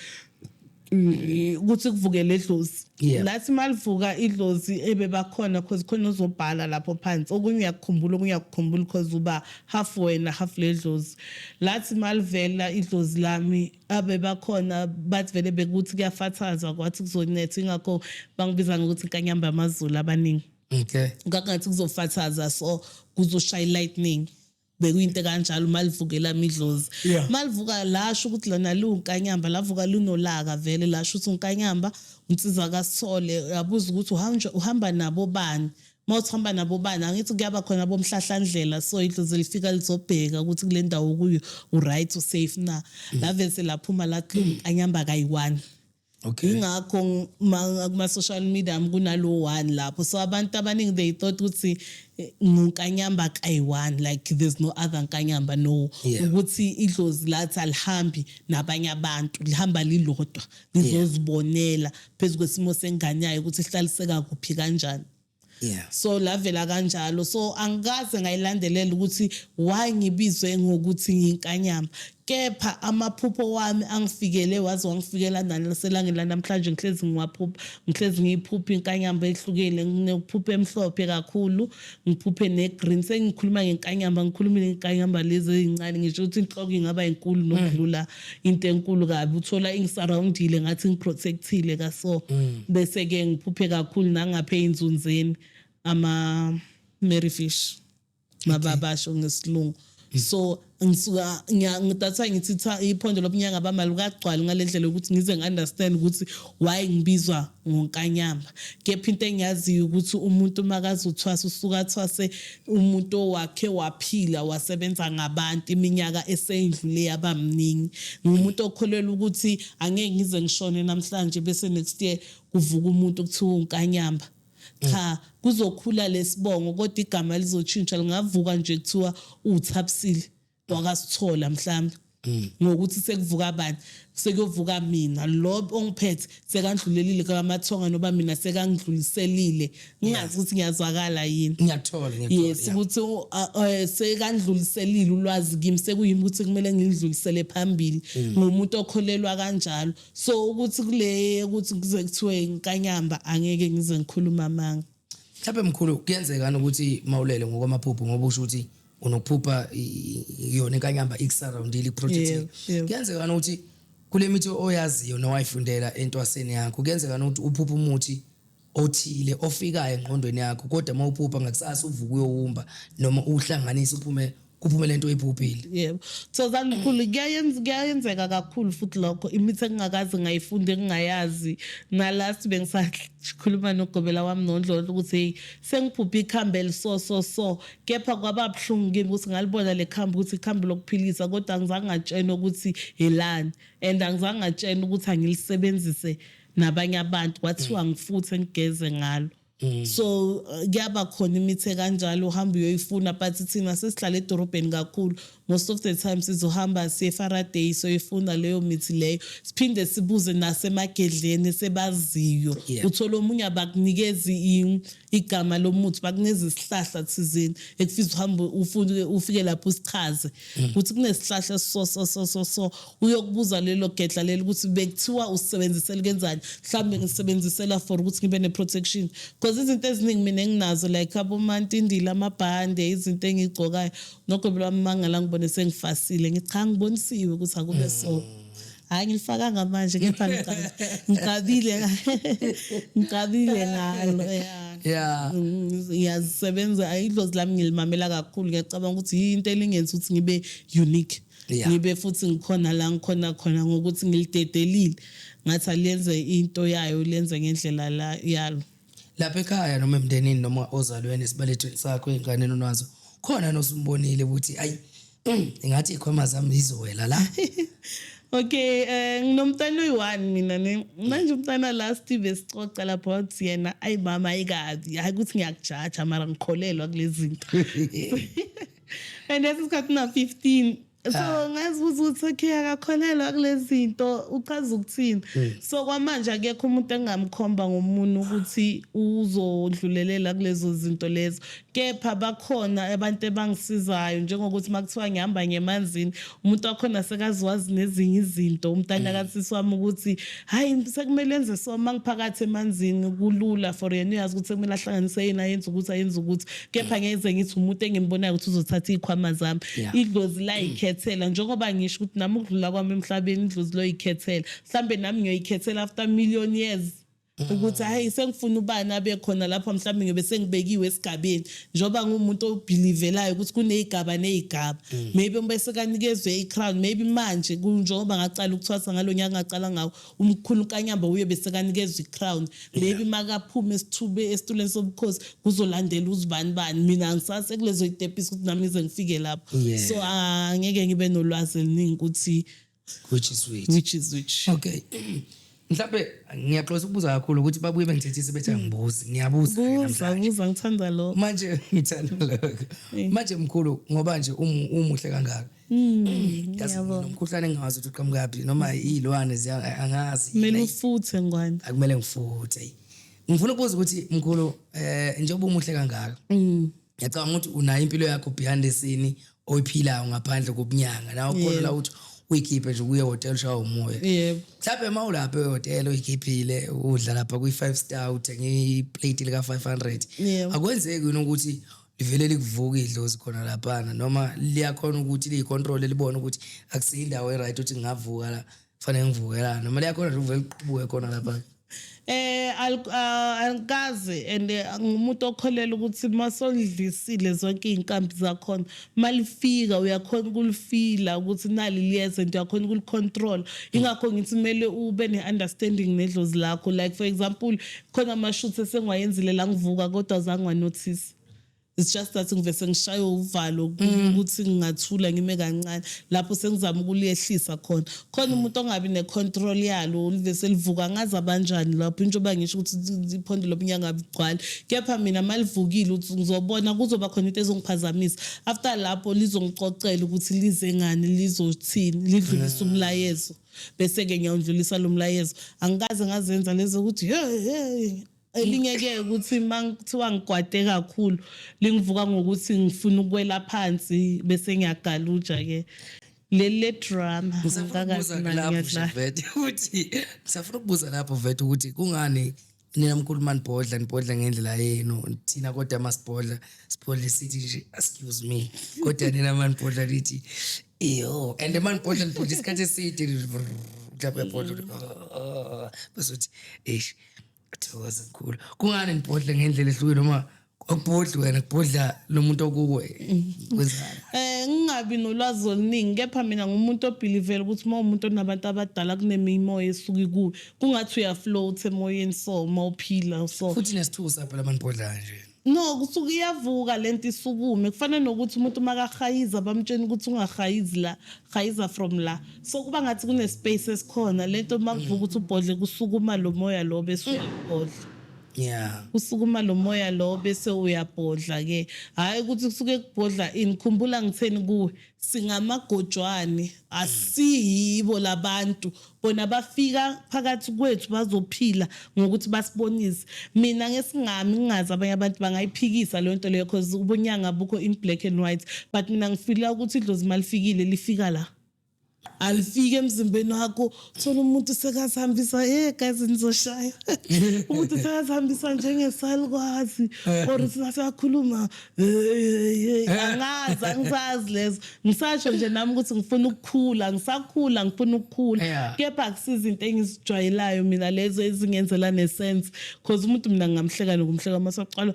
Ukuthi kuvuke ledlozi. Lathi malivuka idlozi ebebakhona, cause khona uzobhala lapho phansi, okunye uyakukhumbula, okunye uyakukhumbula, cause uba half wena, half ledlozi. Lathi malivela idlozi lami, abebakhona bathi vele bekuthi kuyafathaza, kwathi kuzonetha, ingakho bangibiza ngokuthi inkanyamba yamaZulu abaningi. Kwakungathi kuzofathaza, so kuzoshaya i-lightning, bekuyinto kanjalo malivuke lami idlozi. Malivuka lasho ukuthi lona liwunkanyamba, lavuka lunolaka vele, lasho ukuthi unkanyamba unsiza kaSithole. Yabuza ukuthi uhamba nabo bani, mawuthi uhamba nabo bani, angithi kuyaba khona bomhlahlandlela, so idlozi lifika lizobheka ukuthi kule ndawo kuyo u-right, u-safe na. Lavese laphuma lathi liwunkanyamba kayi-one. Ingakho kuma-social media kunalo one lapho, so abantu abaningi they thought ukuthi ngunkanyamba kayi-one, like there's no other nkanyamba, no. Ukuthi idlozi lathi alihambi nabanye abantu, lihamba lilodwa lizozibonela phezu kwesimo sengane yayo ukuthi ihlaliseka kuphi kanjani. So lavela kanjalo, so angikaze ngayilandelela ukuthi why ngibizwe ngokuthi ngiyinkanyamba, kepha amaphupho wami angifikele waze wangifikela nalaselangeni lanamhlanje. Ngihlezi ngiwaphupha, ngihlezi ngiyiphupha inkanyamba ehlukile. Nginephupho emhlophe kakhulu, ngiphuphe ne-green. Sengikhuluma ngenkanyamba, ngikhulumile ngenkanyamba lezi ey'ncane, ngisho ukuthi inhloko ingaba inkulu nokudlula into enkulu kabi, uthola ingisurroundile, ngathi ngiprotectile kaso. Bese-ke ngiphuphe kakhulu nangapha ey'nzunzeni, ama-mary fish mababasho ngesilungu. So ngisuka that's why ngithi iphondo lobunyanga bami alukagcwali ngale ndlela yokuthi ngize ngi-understand ukuthi why ngibizwa ngonkanyamba, kepha into engiyaziyo ukuthi umuntu makazothwasa usuka athwase umuntu owakhe waphila wasebenza ngabantu iminyaka eseyindlule yabamningi. Ngumuntu okholelwa ukuthi angeke ngize ngishone namhlanje bese next year kuvuka umuntu kuthiwa unkanyamba. Cha, kuzokhula lesibongo, kodwa igama lizotshintsha, lingavuka nje kuthiwa uThabisile wakasithola mhlawumbe, ngokuthi sekuvuka bani, sekuyovuka mina, lo ongiphethe sekandlulelile kamathonga, noba mina sekangidluliselile. Ngingazi ukuthi ngiyazwakala yini. Ngiyakuthola, ngiyakuthola. Yes, ukuthi sekandluliselile ulwazi kimi, sekuyimi ukuthi kumele ngilidlulisele phambili. Ngumuntu okholelwa kanjalo, so ukuthi kule ukuthi kuze kuthiwe inkanyamba, angeke ngize ngikhuluma amanga. Mhlawumbe mkhulu, kuyenzeka ukuthi mawulele ngokwamaphupho, ngoba usho ukuthi unokuphupha yona inkanyamba ikusurroundile, ikuprotectile, Yebo. kuyenzeka ukuthi kule mithi oyaziyo nowayifundela entwaseni yakho, kuyenzeka ukuthi uphuphe umuthi othile ofikayo engqondweni yakho, kodwa uma uphupha ngakusasa uvuka uyowumba noma uhlanganise uphume kuphume lento oyiphuphile? Yebo, Thozani mkhulu, kuyayenzeka kakhulu futhi lokho. Imithi engingakaze ngayifunda, engingayazi, nalast bengisakhuluma nogobela wami noNdlondlo ukuthi hey, sengiphuphe ikhambi eliso so so, kepha kwaba buhlungu kimi ukuthi ngalibona le khambi ukuthi ikhambi lokuphilisa, kodwa angizange ngatshena ukuthi elani and angizange ngatshena ukuthi angilisebenzise nabanye abantu, kwathiwa ngifuthe ngigeze ngalo. So kuyaba khona imithi ekanjalo, uhamba uyoyifuna, but thina sesihlala edorobheni kakhulu, most of the time sizohamba siye eFaraday soyifuna leyo mithi leyo, siphinde sibuze nasemagedleni sebaziyo. Uthola omunye abakunikezi igama lomuthi, bakunikeza isihlahla thizeni ekufisa uhambe ufune ufike lapho usichaze ukuthi kunesihlahla so so so so so, uyokubuza lelo gedla lelo ukuthi bekuthiwa usebenzisela kenzani. Mhlawumbe ngisebenzisela for ukuthi ngibe ne-protection, because izinto eziningi mina enginazo, like abomantindile, amabhande, izinto engiyigcokayo, nogobela wami mangala ngibone sengifasile, ngithi cha, ngibonisiwe ukuthi akube so. Hhayi, ngilifakanga manje, kepha ngicabile ngalo, ya. Ngiyazisebenza idlozi lami, ngilimamela kakhulu. Ngiyacabanga ukuthi yinto elingenza ukuthi ngibe unique, ngibe futhi ngikhona la ngikhona khona, ngokuthi ngilidedelile, ngathi aliyenze into yayo, lenze ngendlela la yalo. Lapha ekhaya noma emndenini noma ozalweni, esibalethweni sakho, ey'nganeni onazo, khona nosumbonile ukuthi ayi, ingathi iy'khwama zami zizowela la? Okay, nginomntana oyi-one mina ne. Manje umntana, last besicoca lapho, wathi yena, "Ayi mama, ayikabi, hayi ukuthi ngiyakujaja, mara ngikholelwa kulezi zinto." And lesi sikhathi na 15. So ngazibuza ukuthi okay, akakholelwa kulezi zinto, uchaza ukuthini? So kwamanje akekho umuntu engamkhomba ngomuntu ukuthi uzodlulelela kulezo zinto lezo, kepha bakhona abantu ebangisizayo, njengokuthi makuthiwa ngihamba ngemanzini, umuntu wakhona sekaziwazi nezinye izinto, umntana kasisi wami, ukuthi hayi, sekumele enze. So mangiphakathi emanzini kulula for yena, uyazi ukuthi sekumele ahlanganise yena, ayenze ukuthi, ayenze ukuthi, kepha ngeze ngithi umuntu engimbonayo ukuthi uzothatha iy'khwama zami. Idlozi layikhethela, njengoba ngisho ukuthi nami ukudlula kwami emhlabeni idlozi loyikhethela, mhlambe nami ngiyoyikhethela after million years ukuthi hayi, sengifuna ubani abe khona lapho, mhlawumbe ngiyobe sengibekiwe esigabeni, njengoba ngumuntu obhilivelayo ukuthi kuney'gaba ney'gaba. Maybe bese kanikezwe i-crown, maybe manje njengoba ngacala ukuthwasa ngalo nyaka ngacala ngawo, umkhulu Kanyamba uye bese kanikezwe i-crown, maybe makaphuma esithube esitulweni sobukhosi kuzolandela uzibani bani. Mina ngisase kulezo y'tepisi ukuthi nami ngize ngifike lapho. So angeke ngibe nolwazi eliningi ukuthi which is which. Which is which. Okay, mhlawumbe ngiyaxolisa ukubuza kakhulu ukuthi babuye bengithethise bethi angibuzi. Ngiyabuza ke Buza. namhlanje. Buza, ngithanda lo. Manje ngithanda lokho. Manje mkhulu, ngoba nje umuhle kangaka, yazi nomkhuhlane engingawazi ukuthi uqhamukaphi noma iy'lwane angazi. Kumele ufuthe, ngwane. Akumele ngifuthe. Ngifuna ukubuza ukuthi mkhulu, njengoba umuhle kangaka, ngiyacabanga ukuthi unayo impilo yakho behind the scene oyiphilayo ngaphandle kobunyanga, nawe khona la uthi uyikhiphe nje kuye hotel, ushawa umoya. Yebo. Mhlawumbe uma ulapha ehhotela uyikhiphile, udla lapha kwi-five star, uthenge iplate lika-500, akwenzeki yini ukuthi livele likuvuke idlozi khona laphana, noma liyakhona ukuthi liyicontrol, libone ukuthi akusiyo indawo e-right ukuthi ngingavuka la, kufanele ngivuke la, noma liyakhona nje ukuvele liqubuke khona lapha? Alikaze, and ngumuntu okholela ukuthi masolidlisile zonke iy'nkambi zakhona, malifika uyakhona ukulifila ukuthi nali liyeza and uyakhona ukulicontrol. Ingakho ngithi kumele ube ne-understanding nedlozi lakho. Like for example, khona ama-shoots esengiwayenzile la ngivuka kodwa zange wanothisa. It's just that ngivese ngishaye uvalo ukuthi ngingathula ngime kancane lapho sengizama ukuliyehlisa khona. Khona umuntu ongabi ne-control yalo, livese livuka, angazi abanjani lapho, njengoba ngisho ukuthi iphondo lobunyanga bugcwale. Kepha mina malivukile, uthi ngizobona kuzoba khona into ezongiphazamisa. After lapho lizongicocela ukuthi lize ngani, lizothini, lidlulise umlayezo, bese-ke ngiyawundlulisa lo mlayezo. Angikaze ngazenza lezo ukuthi hey hey. Elinye-ke ukuthi uma kuthiwa ngikwate kakhulu, lingivuka ngokuthi ngifuna ukuwela phansi bese ngiyagaluja-ke. Leli le drama. Ngisafuna ukubuza lapho nje vet ukuthi, ngisafuna ukubuza lapho vet ukuthi kungani nina mkhulu manibhodla, nibhodla ngendlela yenu, thina kodwa masibhodla sibhodle sithi nje excuse me, kodwa nina manibhodla lithi iyo, and manibhodla nibhodla isikhathi eside, mhlawumbe uyabhodla bese uthi eish, thokoza mkhulu. Kungani nibhodle ngendlela ehlukile, noma akubhodli wena, kubhodla lo muntu okuwe, kwenzani? Ngingabi nolwazi oluningi, kepha mina ngumuntu obhilivela ukuthi uma umuntu onabantu abadala kunemimoya esuke kuwe, kungathi uyafloat emoyeni, so uma uphila so. Futhi nesithusa phela manibhodla nje. No, kusuke iyavuka lento, isukume. Kufana nokuthi umuntu makahayiza bamtshena ukuthi ungahayizi la, hayiza from la, so kuba ngathi kune-space esikhona lento makuvuka ukuthi ubhodle, kusukuma lo moya lo bese uyabhodla. Kusukuma lo moya lo bese uyabhodla ke, hhayi ukuthi kusuke kubhodla ini. Khumbula ngitheni kuwe, singamagojwane, asiyibo labantu. Bona bafika phakathi kwethu bazophila ngokuthi basibonise. Mina ngesingami, ngingazi, abanye abantu bangayiphikisa leyo nto leyo because ubunyanga bukho in black and white, but mina ngifila ukuthi idlozi malifikile lifika la, alifike emzimbeni wakho. Thola umuntu sekazihambisa, hey guys, nizoshaya, umuntu sekazihambisa njengesalukwazi or seyakhuluma. Angazi, angisazi lezo. Ngisasho nje nami ukuthi ngifuna ukukhula, ngisakhula, ngifuna ukukhula. Kepha akusizo into engizijwayelayo mina lezo ezingenzela nesense, cause umuntu mina ngingamhleka nokumhleka masaqala.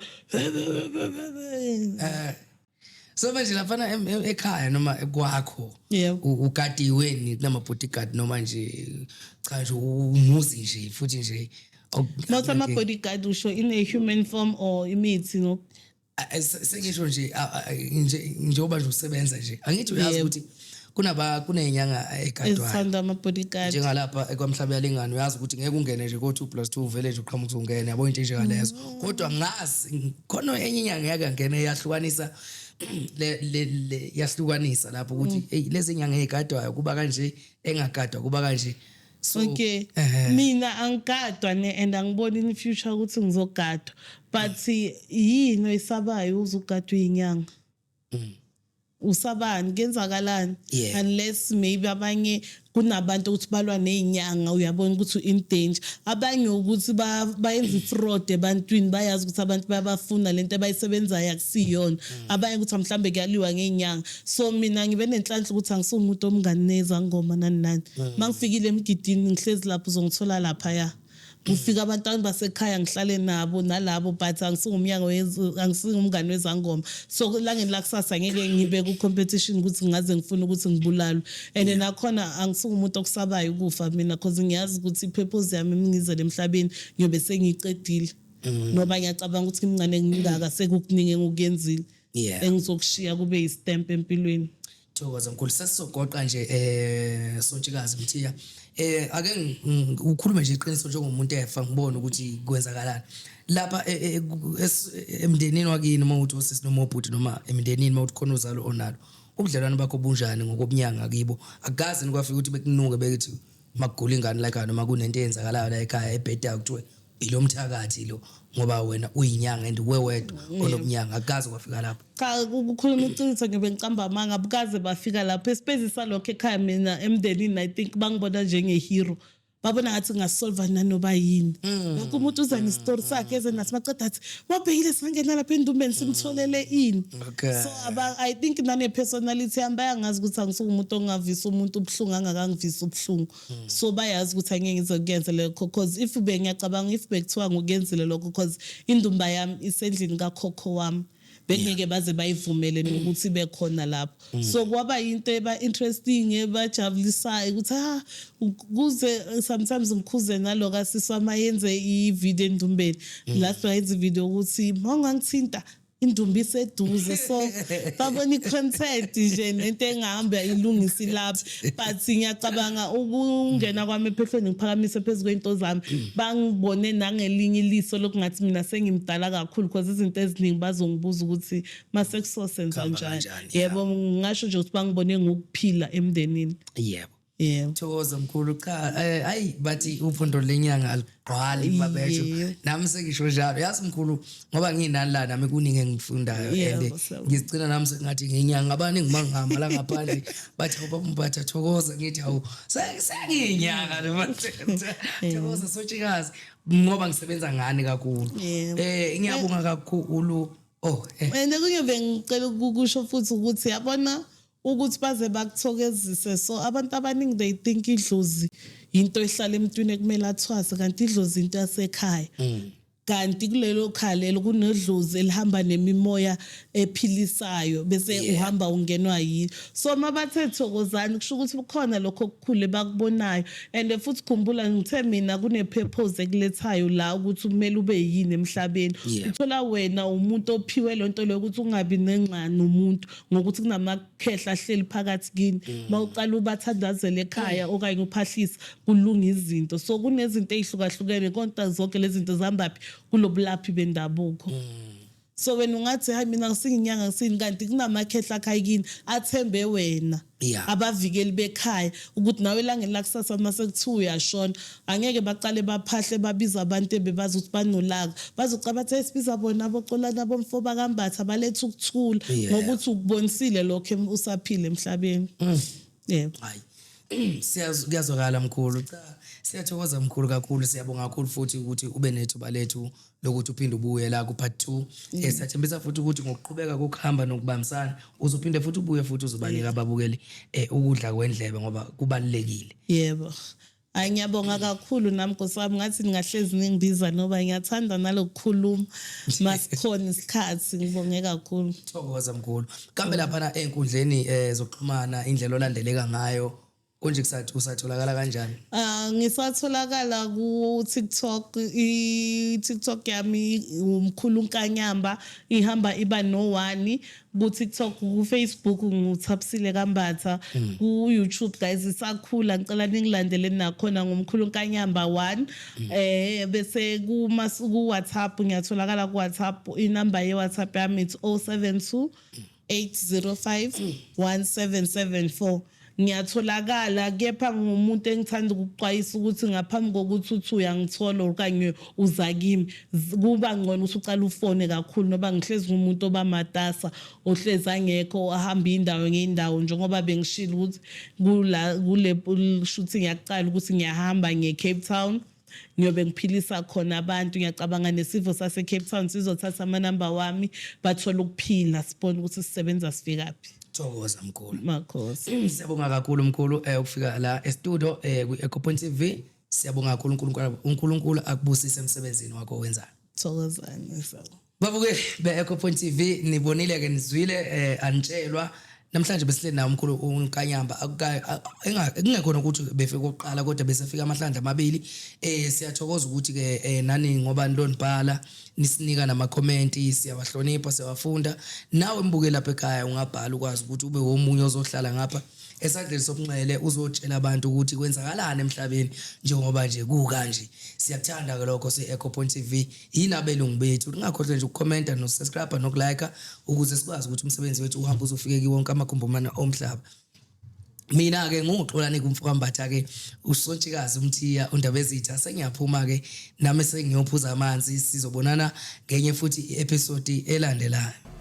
So manje laphana ekhaya noma kwakho, ugadiweni kunama-bodyguard noma nje cha, nje umuzi nje futhi nje Not ama-bodyguard, usho in a human form or imithi, no? Sengisho nje nje njengoba nje usebenza nje, angithi uyazi ukuthi kuney'nyanga egadwayo ezithanda ama-bodyguard. Njengalapha kwamhlaba yalingana, uyazi ukuthi ngeke ungene nje ko-2 plus 2 vele nje uqhamuka ukuthi ungene, yabo, into enjengalezo. Kodwa ngazi khona enye inyanga yake yangena yahlukanisa. Le yahlukanisa lapho ukuthi hey, lezi nyanga ezigadwayo kuba kanje, engagadwa kuba kanje, so Okay, mina angigadwa ne, and angiboni in future ukuthi ngizogadwa, but yini oyisabayo uze ugadwe inyanga? Usabani? Kuyenzakalani? Unless maybe abanye, kunabantu ukuthi balwa nezinyanga, uyabona ukuthi in danger. Abanye ukuthi bayenza ifraud ebantwini, bayazi ukuthi abantu bayabafuna, lento abayisebenzayo akusiyona. Abanye ukuthi mhlambe kuyaliwa ngezinyanga. So mina ngibe nenhlanhla ukuthi angisumuntu omngani nezangoma, nani nani. Mangifikile emgidini, ngihlezi lapho, uzongithola lapha, ya, kufika abantwana basekhaya, ngihlale nabo nalabo, but angisingumnyango, angisingumngani wezangoma. So langeni lakusasa ngeke ngibe ku-competition ukuthi ngaze ngifune ukuthi ngibulalwe. And nakhona angisugumuntu okusabayo ukufa mina, cause ngiyazi ukuthi i-purpose yami ngizele emhlabeni ngiyobe sengiyicedile, ngoba ngiyacabanga ukuthi ngimncane ngingaka, sekukuningi engikuyenzile engizokushiya kube yi-stamp empilweni. Thokoza mkhulu, sesizogoqa nje, Sontshikazi Mthiya. Ake ukhulume nje iqiniso njengomuntu efa, ngibone ukuthi kwenzakalani lapha emndenini wakini, uma uthi osisi noma obhuti, noma emndenini uma uthi khona uzalo onalo. Ubudlelwane bakho bunjani ngokobunyanga kibo? Akukaze kwafika ukuthi bekunuke, bekithi makugula ingane la ekhaya noma kunento eyenzakalayo la ekhaya ebhedayo, kuthiwe ilo mthakathi lo, ngoba wena uyinyanga and uwe wedwa onobunyanga? Akukaze kwafika lapho? Cha, ukukhuluma iqiniso, ngibe ngicamba amanga, abukaze bafika lapho. Esipezi salokho ekhaya mina emndenini, I think bangibona njenge-hero, babona ngathi ngingasolva nanoba yini. Wonke umuntu uza nesitori sakhe, eze nathi, maceda athi wabhekile, singangena lapha endumbeni simtholele ini. So I think nane-personality yami, bayangazi ukuthi angisuke umuntu ongavisa umuntu ubuhlungu angakangivisi ubuhlungu. So bayazi ukuthi angeke ngize kuyenze lokho, cause if bengiyacabanga, if bekuthiwa ngokuyenzile lokho, cause indumba yami isendlini kakhokho wami, bengeke baze bayivumele nokuthi bekhona lapho. So kwaba into eba interesting, ebajabulisayo ukuthi ah, kuze sometimes ngikhuze naloka sisi wami ayenze i-video endumbeni. Last wayenza i-video ukuthi mawungangithinta, indumba iseduze. So babona i-content nje nento engahamba ilungisa ilapha. But ngiyacabanga ukungena kwami ephehlweni, ngiphakamise phezu kwey'nto zami, bangibone nangelinye iliso lokungathi mina sengimdala kakhulu, because izinto eziningi bazongibuza ukuthi mase kusosenza Kuhamba njani. Kanjani, Yebo, ngingasho nje ukuthi bangibone ngokuphila emndenini. Yebo. Thokoza mkhulu. Cha, ayi, bathi uphondo lenyanga aligqwali, babesho. Nami sengisho njalo, yazi mkhulu, ngoba nginani la, nami kuningi engifundayo and Siyabonga. ngizigcina nami sengathi nginyanga. Abaningi mangihamba la ngaphandle bathi, "Awu, baba Mbatha, thokoza." Ngithi, "Awu, sengiyinyanga le manje." Thokoza Sotshikazi, ngoba ngisebenza ngani kakhulu. Ngiyabonga kakhulu. Oh. And okunye bengicela ukusho futhi ukuthi yabona ukuthi baze bakuthokozise, so abantu abaningi they think idlozi into ehlala emntwini ekumele athwase, kanti idlozi into yasekhaya. Kanti kulelo khaya lelo kunedlozi elihamba nemimoya ephilisayo, bese uhamba ungenwa yini. So mabathe thokozani, kusho ukuthi kukhona lokho okukhulu ebakubonayo. And futhi khumbula ngithe mina kune-purpose ekulethayo la, ukuthi kumele ube yini emhlabeni. Uthola wena umuntu ophiwe lento leyo, ukuthi ungabi nengxani nomuntu ngokuthi kunamakhehla ahleli phakathi kini. Mawuqala ubathandazela ekhaya okanye uphahlisa, kulunga izinto. So kunezinto ey'hlukahlukene, kodwa zonke lezi zinto zihambaphi? Kulobulaphi bendabuko. So wena ungathi, "Hayi, mina ngisinginyanga, ngisini," kanti kunamakhehla akhaya kini athembe wena, abavikeli bekhaya, ukuthi nawe elangeni lakusasa mase kuthiwa uyashona, angeke baqale baphahle babiza abantu ebebazi ukuthi banolaka. Bazoca bathi, "Hey, sibiza bona abocolana bomfo bakaMbatha, baletha ukuthula," ngokuthi ukubonisile lokho usaphila emhlabeni. Yebo. Hayi, kuyazwakala mkhulu. Cha, siyathokoza mkhulu kakhulu, siyabonga kakhulu futhi ukuthi ube nethuba lethu lokuthi uphinde ubuye la ku-part 2. Siyathembisa futhi ukuthi ngokuqhubeka kokuhamba nokubambisana uzophinde futhi ubuye futhi uzobanika ababukeli ukudla kwendlebe, ngoba kubalulekile. Yebo. Hayi, ngiyabonga kakhulu nami, Nkosi wami, ngathi ningahlezi ningibiza, noba ngiyathanda nalokukhuluma masikhona isikhathi. Ngibonge kakhulu. Thokoza mkhulu. Kambe laphana ey'nkundleni zokuxhumana, indlela olandeleka ngayo konje, kusathi usatholakala kanjani? Ah, ngisatholakala ku TikTok. I TikTok yami umkhulu Nkanyamba, ihamba iba no 1 ku TikTok. Ku Facebook nguThapsile kaMbatha. Ku YouTube, guys, isakhula, ngicela ningilandele nakhona, ngumkhulu Nkanyamba 1. Bese ku WhatsApp, ngiyatholakala ku WhatsApp. Inamba ye WhatsApp yami it's 072. 805 1774. Ngiyatholakala, kepha ngumuntu engithanda ukuxwayisa ukuthi ngaphambi kokuthi uthi uyangithola okanye uza kimi, kuba ngcono ukuthi ucala ufone kakhulu, noba ngihlezi ngumuntu obamatasa, ohlezi angekho, ahamba indawo ngeindawo, njengoba bengishilo ukuthi kula kule shooting yakuqala ukuthi ngiyahamba ngiye Cape Town, ngiyobe ngiphilisa khona abantu. Ngiyacabanga nesifo sase Cape Town sizothatha amanamba wami, bathola ukuphila, sibone ukuthi sisebenza sifikaphi. Thokoza, mkhulu. Makhosi. Siyabonga kakhulu, mkhulu, ukufika la e-studio kwi-Echo Point TV. Siyabonga kakhulu, uNkulunkulu akubusise emsebenzini wakho owenzayo. Thokozani, siyabonga. Babukeli be-Echo Point TV, nibonile ke, nizwile, anitshelwa. Namhlanje besihleli nawo umkhulu uNkanyamba. Kungekhona ukuthi befika okokuqala, kodwa besefika amahlandla amabili. Siyathokoza ukuthi ke nani ngoba nilonibhala, nisinika nama-comment, siyawahlonipha, siyawafunda. Nawe mbuke lapha ekhaya, ungabhala ukwazi ukuthi ube womunye ozohlala ngapha esandleni sobunxele, uzotshela abantu ukuthi kwenzakalani emhlabeni njengoba nje kukanje. Siyakuthanda ke lokho. Si-Echo Point TV, yini abelungu bethu. Ningakhohlwa nje ukukhomenta, nokusubscribe, nokulike, ukuze sikwazi ukuthi umsebenzi wethu uhambe uzofike kiwo wonke amagumbumana omhlaba. Mina-ke nginguXolani kumfokaMbatha-ke, uSontshikazi uMthiya, uNdabezitha. Sengiyaphuma-ke nami, sengiyophuza amanzi. Sizobonana ngenye futhi i-episode elandelayo.